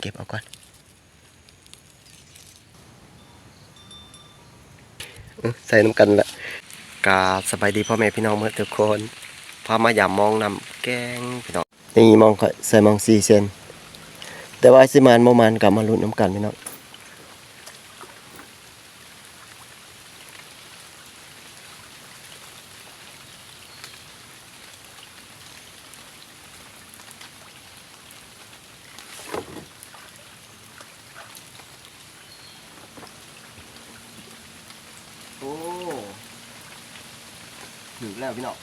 ເກັບເອົາກ່ອນ ເອີ ໃສ່ນຳກັນແຫຼະ. ກະສະບາຍດີພໍ່ແມ່ພີ່ນ້ອງເໝິດທຸກຄົນ ພາມາຢາມມອງນ້ຳແກງພີ່ນ້ອງ. ນີ້ມອງຂ້ອຍໃສ່ມອງສີ່ເຊັນ ແຕ່ວ່າຊິໝານບໍ່ໝານກໍມາລຸ້ນນຳກັນພີ່ນ້ອງ. ໂອ້ ຖືກແລ້ວພີ່ນ້ອງ.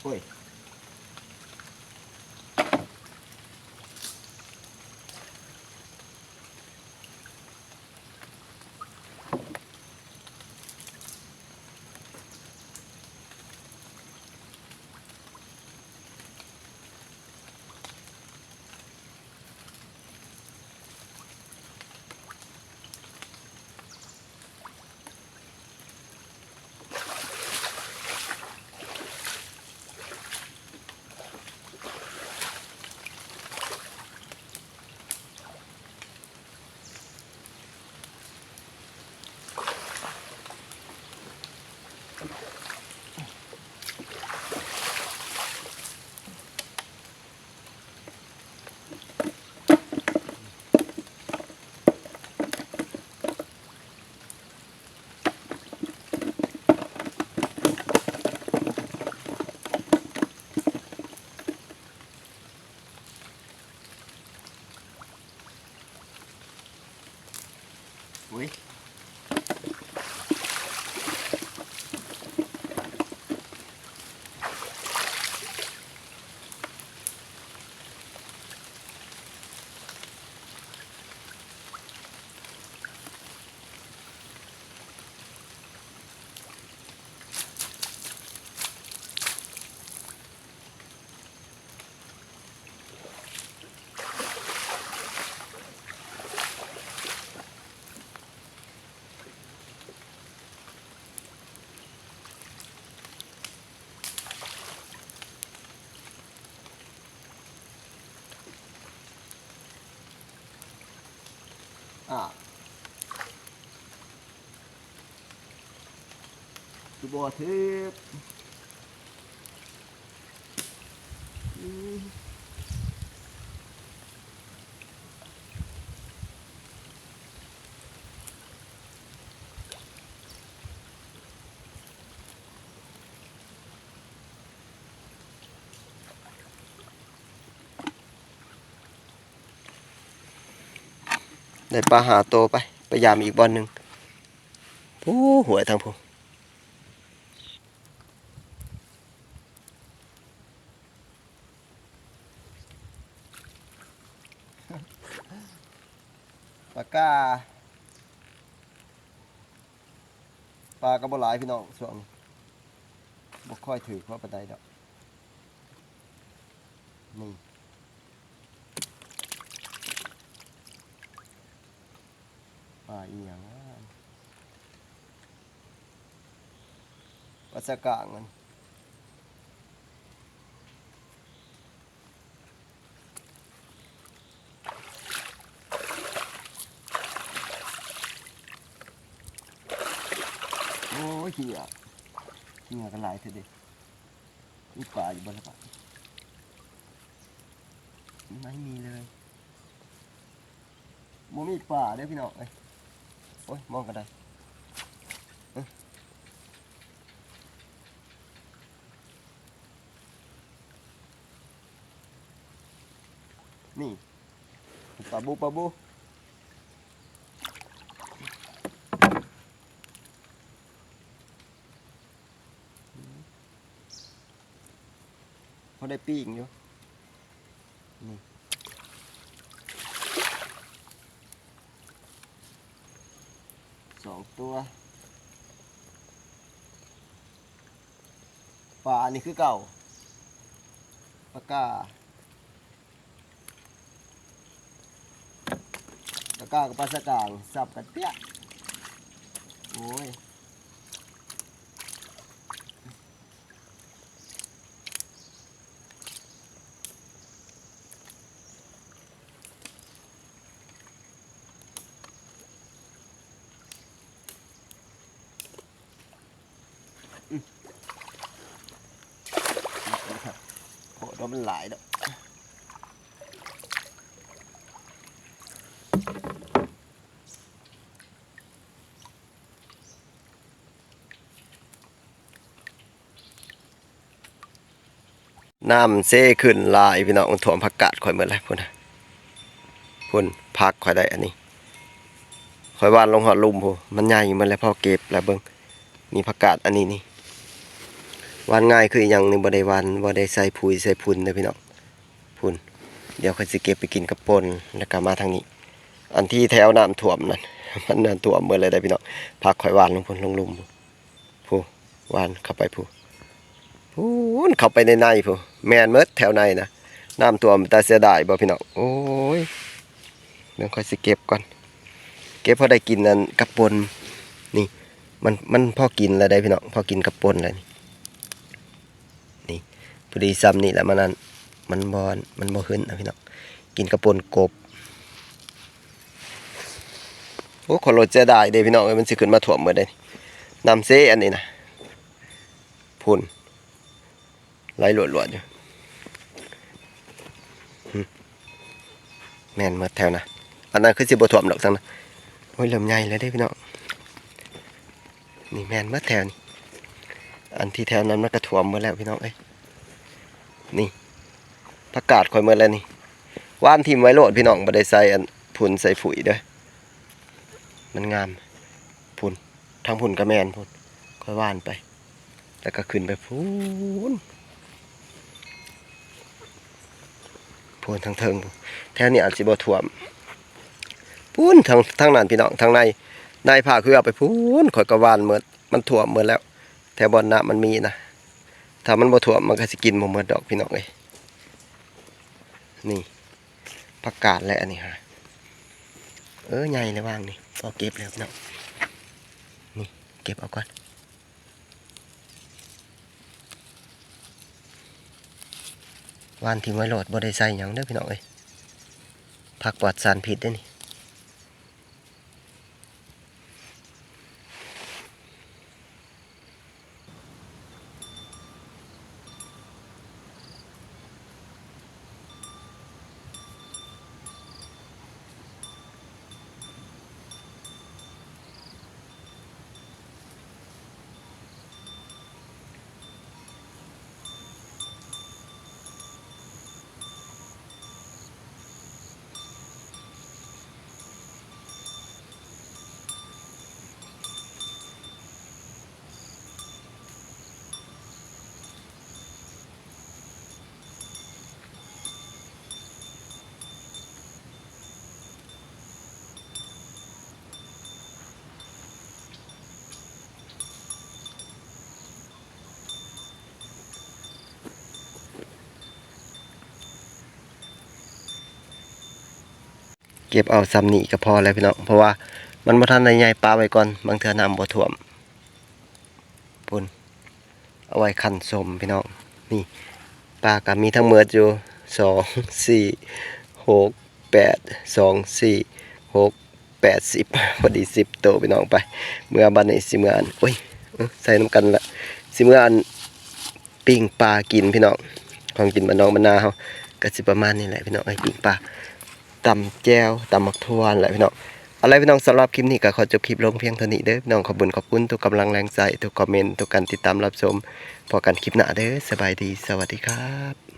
ໂອ້ຍ. ໂອ້ຍ. ອ້າວ ຄືບໍ່ຖືກ. ໄດ້ປາຫ້າໂຕ ໄປ ໄປຢາມອີກບ່ອນໜຶ່ງ. ໂອ້ ຫ້ວຍທາງພຸ້ນ. ປາກາ ປາກໍບໍ່ຫຼາຍພີ່ນ້ອງ ຊ່ວງນີ້ບໍ່ຄ່ອຍຖືກພໍປານໃດດອກ. ນີ້ ປາອີ່ຫຍັງວະ? ປາສະກາງມັນ. ເຫຍື່ອ ເຫຍື່ອກໍຫຼາຍເທື່ອເດ້. ມີປາຢູ່ບໍ່ລະບາດ? ໄມ່ມີເລີຍ. ບໍ່ມີປາເດ້ພີ່ນ້ອງເອີຍ. ໂອ້ຍ ມອງກໍໄດ້. ເອີ ນີ້ ປາບູ ປາບູ. ພໍໄດ້ປີ້ງຢູ່ ນີ້ ສອງຕົວ. ປານີ້ຄືເກົ່າ ປາກາ. ປາກາກັບປາສະກາງສັບກັນເປຍ. ໂອ້ຍ ໂອ້ ດອກມັນຫຼາຍເນາະ. ນ້ຳເຊຂຶ້ນຫຼາຍພີ່ນ້ອງ ມັນຖ້ວມຜັກກາດຂ້ອຍໝົດແລ້ວພຸ້ນນະ. ພຸ້ນ ຜັກຂ້ອຍໄດ້ອັນນີ້ ຂ້ອຍຫວ່ານລົງຮອດລຸ່ມພຸ້ນ ມັນໃຫຍ່ໝົດແລ້ວ ພໍເກັບແລ້ວເບິ່ງ. ນີ້ຜັກກາດອັນນີ້ນີ້ ຫວ່ານງ່າຍຄືອີ່ຫຍັງນີ້ ບໍ່ໄດ້ຫວ່ານ ບໍ່ໄດ້ໃສ່ປຸ໋ຍໃສ່ຝຸ່ນເດີພີ່ນ້ອງ. ພຸ້ນ ດຽວຂ້ອຍຊິເກັບໄປກິນກັບປົ່ນ ແລ້ວກໍມາທາງນີ້. ອັນທີ່ແຖວນ້ຳຖ້ວມນັ້ນ ມັນນ້ຳຖ້ວມໝົດເລີຍເດ້ພີ່ນ້ອງ. ຜັກຂ້ອຍຫວ່ານລົງພຸ້ນ ລົງລຸ່ມ ພຸ້ນ ຫວ່ານເຂົ້າໄປພຸ້ນ ພຸ້ນ ເຂົ້າໄປໃນໃນພຸ້ນ. ແມ່ນໝົດແຖວໃນນະ ນ້ຳຖ້ວມ ຕາເສຍດາຍບໍ່ພີ່ນ້ອງ. ໂອ້ຍ ເບິ່ງຂ້ອຍຊິເກັບກ່ອນ ເກັບພໍໄດ້ກິນອັນກັບປົ່ນ. ນີ້ ມັນ ມັນພໍກິນແລ້ວເດ້ພີ່ນ້ອງ ພໍກິນກັບປົ່ນແລ້ວນີ້. ນີ້ ພໍດີຊ່ຳນີ້ແຫຼະ ມັນອັນ ມັນບໍ່ ມັນບໍ່ຫຶ້ນນະພີ່ນ້ອງ ກິນກັບປົ່ນກົບ. ໂອ້ ຂໍໂລດເສຍດາຍເດ້ພີ່ນ້ອງເອີຍ ມັນຊິຂຶ້ນມາຖ້ວມໝົດເດ້. ນ້ຳເຊອັນນີ້ນະ ພຸ້ນ ໄຫຼຫຼວດໆຢູ່. ຫຶ ແມ່ນໝົດແຖວນະ ອັນນັ້ນຄືຊິບໍ່ຖ້ວມດອກ ທາງນັ້ນ. ໂອ້ຍ ເລີ່ມໃຫຍ່ແລ້ວເດ້ພີ່ນ້ອງ. ນີ້ແມ່ນໝົດແຖວນີ້ ອັນທີ່ແຖວນັ້ນມັນກໍຖ້ວມໝົດແລ້ວພີ່ນ້ອງເອີຍ. ນີ້ ຜັກກາດຂ້ອຍໝົດແລ້ວນີ້ ຫວ່ານຖິ້ມໄວ້ໂລດພີ່ນ້ອງ ບໍ່ໄດ້ໃສ່ອັນຝຸ່ນໃສ່ປຸ໋ຍເດີ ມັນງາມ. ພຸ້ນ ທາງພຸ້ນກໍແມ່ນພຸ້ນ ຂ້ອຍຫວ່ານໄປ ແລ້ວກໍຂຶ້ນໄປພຸ້ນ ພຸ້ນທາງເທິງພຸ້ນ. ແຖວນີ້ອາດຊິບໍ່ຖ້ວມ ພຸ້ນ ທາງ ທາງນັ້ນພີ່ນ້ອງ ທາງໃນ ໃນພາກເຮືອໄປພຸ້ນ ຂ້ອຍກໍຫວ່ານໝົດ ມັນຖ້ວມໝົດແລ້ວ ແຖວບ່ອນນ້ຳມັນມີນະ. ຖ້າມັນບໍ່ຖ້ວມ ມັນກໍຊິກິນບໍ່ໝົດດອກພີ່ນ້ອງເອີຍ. ນີ້ ຜັກກາດແຫຼະອັນນີ້ຫາ ເອີ ໃຫຍ່ແລ້ວຫວ່າງນີ້ ພໍເກັບແລ້ວພີ່ນ້ອງ. ນີ້ ເກັບເອົາກ່ອນ ຫວ່ານຖິ້ມໄວ້ໂລດ ບໍ່ໄດ້ໃສ່ຫຍັງເດີພີ່ນ້ອງເອີຍ ຜັກປອດສານພິດເດ້ນີ້. ເກັບເອົາຊ່ຳນີ້ກໍພໍແລ້ວພີ່ນ້ອງ ເພາະວ່າມັນບໍ່ທັນໄດ້ໃຫຍ່ ປະໄວ້ກ່ອນ ບາງເທື່ອນ້ຳບໍ່ຖ້ວມ. ພຸ້ນ ເອົາໄວ້ຄັ້ນສົ້ມພີ່ນ້ອງ. ນີ້ ປາກໍມີທັງໝົດຢູ່ ສອງ ສີ່ ຫົກ ແປດ ສອງ ສີ່ ຫົກ ແປດ ສິບ ພໍດີສິບໂຕພີ່ນ້ອງ. ໄປ ເມືອບາດນີ້ ຊິເມືອອັນ ໂອ້ຍ ເອີ ໃສ່ນຳກັນລະ ຊິເມືອອັນ ປີ້ງປາກິນພີ່ນ້ອງ. ຂອງກິນບ້ານນອກບ້ານນາເຮົາກໍຊິປະມານນີ້ແຫຼະພີ່ນ້ອງເອີຍ ປີ້ງປາ ຕຳແຈ່ວ ຕຳໝາກຖົ່ວແຫຼະພີ່ນ້ອງ. ເອົາລະພີ່ນ້ອງ ສຳລັບຄລິບນີ້ກໍຂໍຈົບຄລິບລົງພຽງເທົ່ານີ້ເດີພີ່ນ້ອງ. ຂອບບຸນຂອບຄຸນທຸກກຳລັງແຮງໃຈ ທຸກຄອມເມັນ ທຸກການຕິດຕາມຮັບຊົມ. ພໍ້ກັນຄລິບໜ້າເດີ. ສະບາຍດີ ສະຫວັດດີຄັບ.